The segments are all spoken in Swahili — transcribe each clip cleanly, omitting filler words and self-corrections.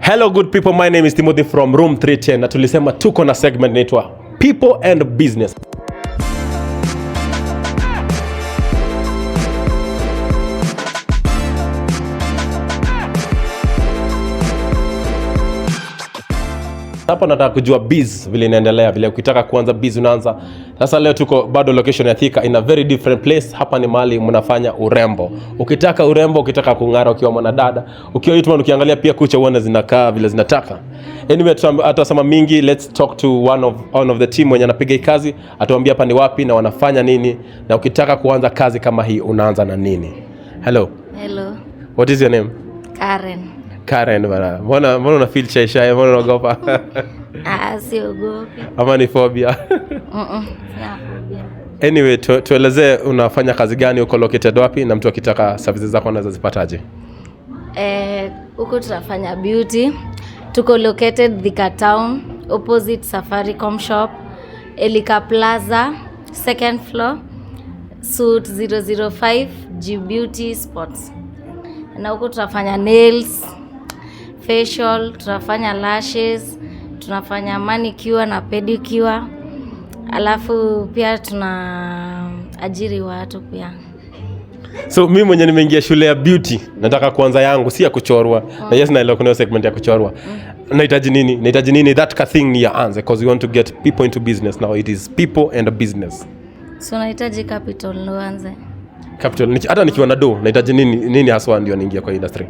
Hello good people, my name is Timothy from Room 310 na tulisema tuko na segment inaitwa People and Business. Hapa nataka kujua biz vile inaendelea, vile ukitaka kuanza biz unaanza. Sasa leo tuko bado location ya Thika in a very different place. Hapa ni mahali mnafanya urembo. Ukitaka urembo, ukitaka kung'ara ukiwa mwanadada, ukiwa youthman, ukiangalia pia kucha uone zinakaa vile zinataka. Anyway, atasema mingi, let's talk to one of the team mwenye anapiga hii kazi, atuambie hapa ni wapi na wanafanya nini, na ukitaka kuanza kazi kama hii unaanza na nini. Hello. Hello. What is your name? Karen. Karen bana. Mbona una feel shy shy? Mbona unaogopa? Ah, siogopi. Ama ni phobia? Sina phobia. Anyway, tuelezee unafanya kazi gani, uko located wapi, na mtu akitaka services zako anaweza zipataje? Eh, huku tunafanya beauty. Tuko located Thika Town, opposite Safaricom shop, Elika Plaza, second floor, suite 005, G Beauty Spots. Na huku tunafanya nails, facial, tunafanya lashes, tunafanya manicure na pedicure. Alafu pia tuna ajiri watu pia. So mi mwenye nimeingia shule ya beauty, nataka kuanza yangu, si ya kuchorwa. Na yes, naelewa kuna hiyo segment ya kuchorwa. Nahitaji nini? Nahitaji nini? That ka thing ni yaanze because we want to get people into business now. It is people and a business. So unahitaji capital ndo uanze. Capital. Hata nikiwa na do, nahitaji nini nini haswa ndio niingie kwa industry?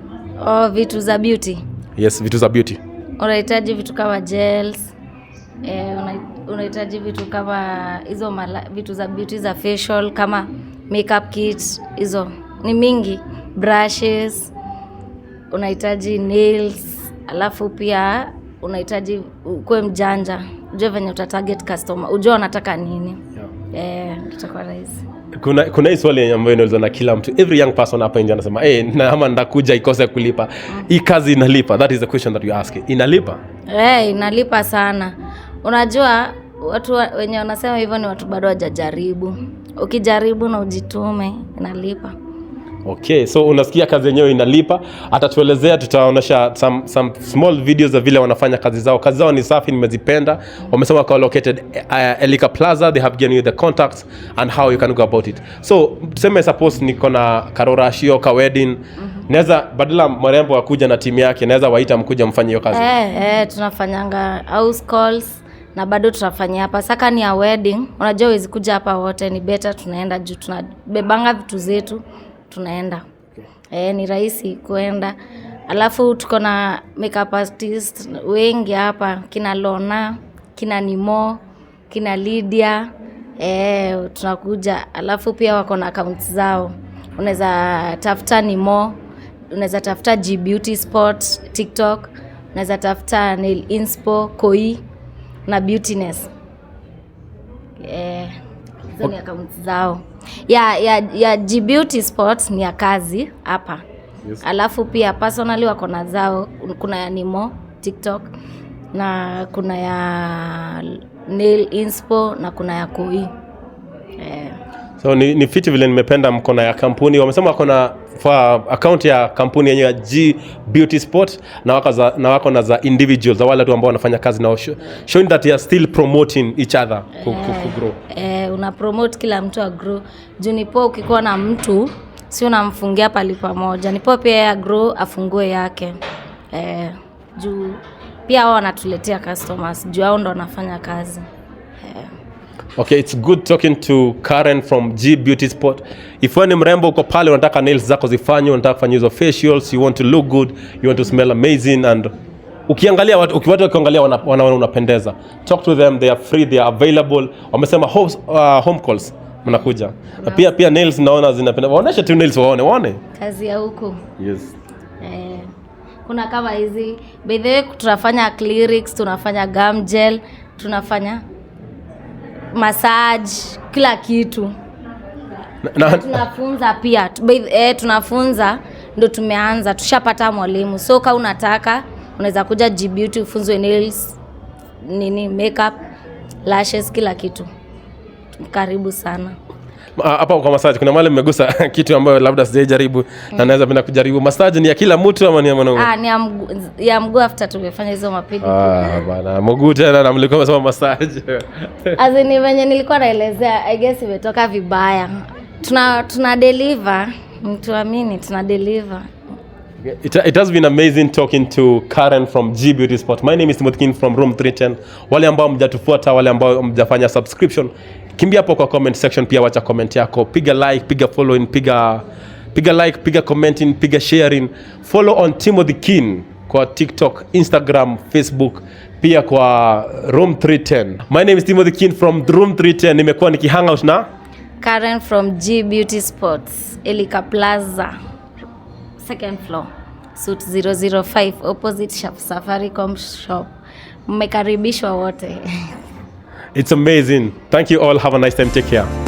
Oh, vitu za beauty. Yes, vitu za beauty. Unahitaji vitu kama gels. Eh, unahitaji vitu kama hizo vitu za beauty za facial kama makeup kit, hizo ni mingi, brushes, unahitaji nails, alafu pia unahitaji ukuwe mjanja, ujue venye uta target customer, ujue wanataka nini. Eh, itakuwa rahisi. Kuna hii swali ambayo inaulizwa na kila mtu, every young person hapa nje anasema, "Hey, na ama ndakuja ikose kulipa. Hii kazi inalipa?" That is the question that you ask. Inalipa? Eh, inalipa sana. Unajua watu wenye wanasema hivyo ni watu bado hawajajaribu. Ukijaribu na ujitume, inalipa. Okay, so unasikia kazi yenyewe inalipa. Atatuelezea, tutaonyesha some small videos za vile wanafanya kazi zao. Kazi zao ni safi, nimezipenda. Wamesema wako located Elika Plaza. They have given you the contacts and how you can go about it. So tuseme suppose niko na karorashio ka wedding, naweza badala mrembo akuja na timu yake, naweza waita mkuja mfanye hiyo kazi. Eh, tunafanyanga house calls na bado tunafanyia hapa. Saka ni ya wedding, unajua huwezi kuja hapa wote, ni better tunaenda juu tunabebanga vitu zetu tunaenda. Eh, ni rahisi kuenda. Alafu tuko na makeup artist wengi hapa, kina Lona, kina Nimo, kina Lydia. Eh, tunakuja. Alafu pia wako na accounts zao. Unaweza tafuta Nimo, unaweza tafuta G Beauty Spot TikTok, unaweza tafuta Nail Inspo, Koi na Beautiness. Eh, hizo ni accounts zao. Ya G Beauty Spot ni ya kazi hapa. Yes. Alafu pia personally wako na zao, kuna ya Nimo TikTok na kuna ya Nail Inspo na kuna ya Koi. Eh. So ni fiti vile nimependa mkono ya kampuni. Wamesema wako na for account ya kampuni yenyewe ya G Beauty Spot na wako na za individuals, za wale watu ambao wanafanya kazi nao, showing that they are still promoting each other ku grow. Eh, una promote kila mtu a grow. Juu ni poa ukikuwa na mtu si unamfungia pali pamoja. Ni poa pia yeye grow afungue yake. Eh, juu pia wao wanatuletea customers, juu hao ndo wanafanya kazi. Eh. Okay, it's good talking to Karen from G Beauty Spot. If wewe ni mrembo uko pale unataka nails zako zifanywe, unataka kufanya hizo facials, you want to look good, you want to smell amazing and ukiangalia watu, watu wakiangalia wanaona unapendeza. Talk to them, they are free, they are available. Wamesema home calls mnakuja. Na pia nails naona zinapendeza. Waoneshe tu nails waone. Kazi ya huku. Yes. Eh, kuna kama hizi. By the way, tunafanya acrylics, tunafanya gum gel, tunafanya massage, kila kitu. Na Tunafunza pia. Tunafunza ndo tumeanza, tushapata mwalimu. So kama unataka unaweza kuja G Beauty ufunzwe nails, nini, makeup, lashes, kila kitu. Karibu sana. Hapa kwa massage kuna mahali mmegusa kitu ambayo labda sijaijaribu na naweza penda kujaribu. Massage ni ya kila mtu ama ni ya mwanaume? Ah, ni ya mguu after tumefanya hizo mapigo. Ah, bana, mguu tena na mlikuwa mmesema massage. As in, venye nilikuwa naelezea, I guess imetoka vibaya. Tuna deliver, mtuamini, tuna deliver. It has been amazing talking to Karen from G Beauty Spot. My name is Timothy King from Room 310. Wale ambao mjatufuata, wale ambao mjafanya subscription, kimbia hapo kwa comment section pia wacha comment yako. Piga like, piga following, piga like, piga commenting, piga sharing. Follow on Timothy King kwa TikTok, Instagram, Facebook, pia kwa Room 310. My name is Timothy King from Room 310. Nimekuwa nikihang out na Karen from G Beauty Spots, Elika Plaza, second floor, suite 005, opposite Safaricom shop. Mmekaribishwa wote. It's amazing. Thank you all. Have a nice time. Take care.